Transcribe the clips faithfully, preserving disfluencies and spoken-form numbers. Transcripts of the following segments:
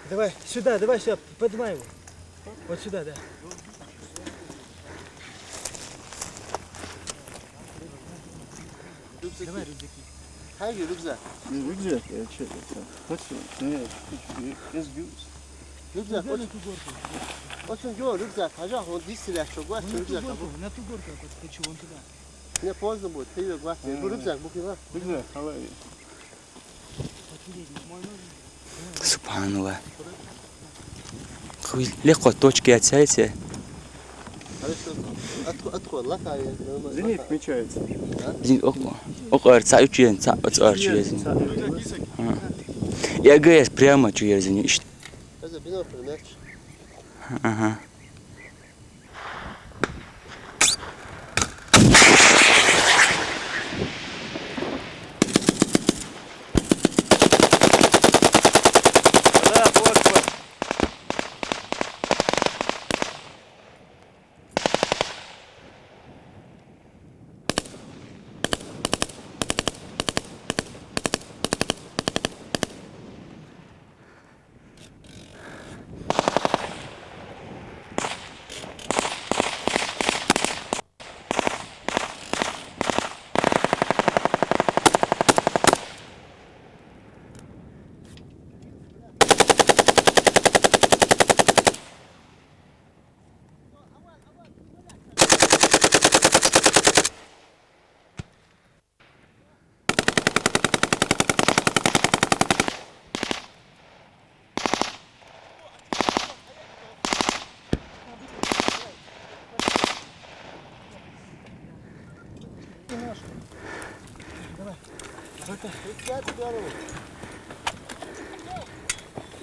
Давай сюда, давай сюда, поднимай его. Вот сюда, да. Давай рюкзаки. Hangi rükzak? Ne rükzak ya? Şey, ya. Kaç yıl? Ne? Ezgi. Rükzak. Очень, очень, рюкзак. Hacı, он десять лет, что гвоздь, рюкзак. На ту горку, хочу вон туда. Не, поздно будет, ты её гвоздь. Bu rükzak, bu kilo. Rükzak, halay. Субханалла. Хуй, легко точки отсяйте. Зенит отмечается. Зенит, ок, ок, ар, ца, уч, ен, ца, ца, ар, чу, ен. Ца, ца. А. Я ГС прямо чу, ен, зенит. Это бинокль, мяч. Ага.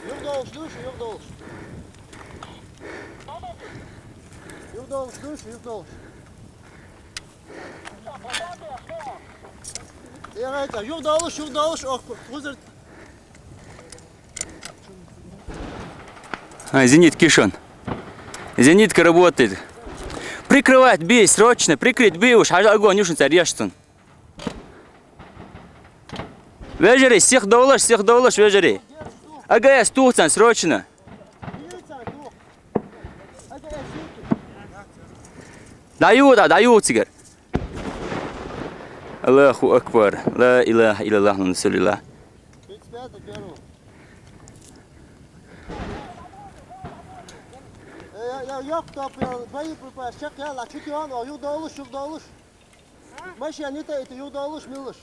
Yurdavuş, dur şu, yurdavuş. Yurdavuş, dur şu, yurdavuş. Yurdavuş, yurdavuş, oh, huzur. А, зенит кишон. Зенитка работает. Прикрывать, бей, срочно, прикрыть, бей уж, хажа огонь, уж царь яштун. Вежери, всех долаш, всех долаш, вежери. АГС тухцан, срочно. Даю, да, даю, цигар. Аллаху акбар. Ла илаха иллаллах, Мухаммад расулуллах. Э, я, я, я, кто, я, бои, чек, я, ла, чуть он, о, ю долуш, ю долуш. Машина, это, это, ю долуш, милуш.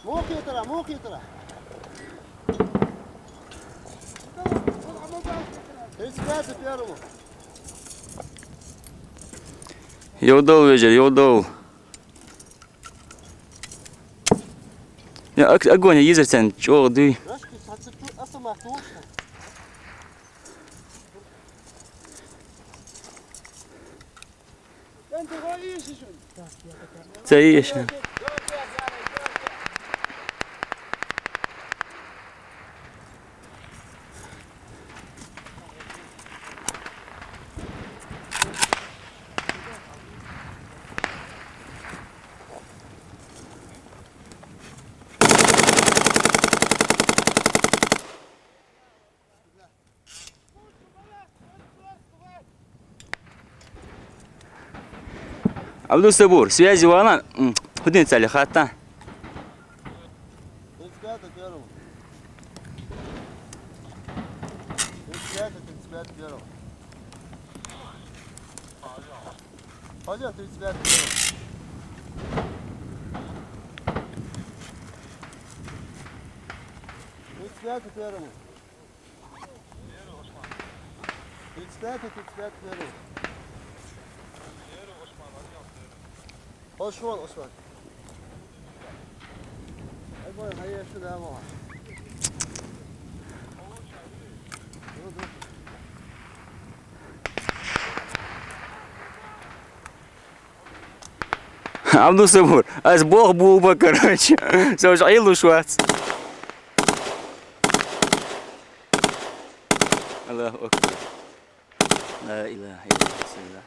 Мух хитра, мух хитра. Тридцать пять первому. Йодол, вежер, йодол. Я, ог-, огонь, езерцен, чё, дуй. Цаиша. Абдусабур, связи валан, м, худин цали хата. Тридцать пять первого. Тридцать пять, тридцать пять первого. Пойдём, тридцать пять первого. Тридцать пять первого. Тридцать пять, тридцать пять первый. Osman, Osman. Ay, boy, hayır, şu ne bu? Абдусабур, аз бог буба, короче. Всё, уже айлу швац. Аллаху акбар. Ла илаха иллаллах.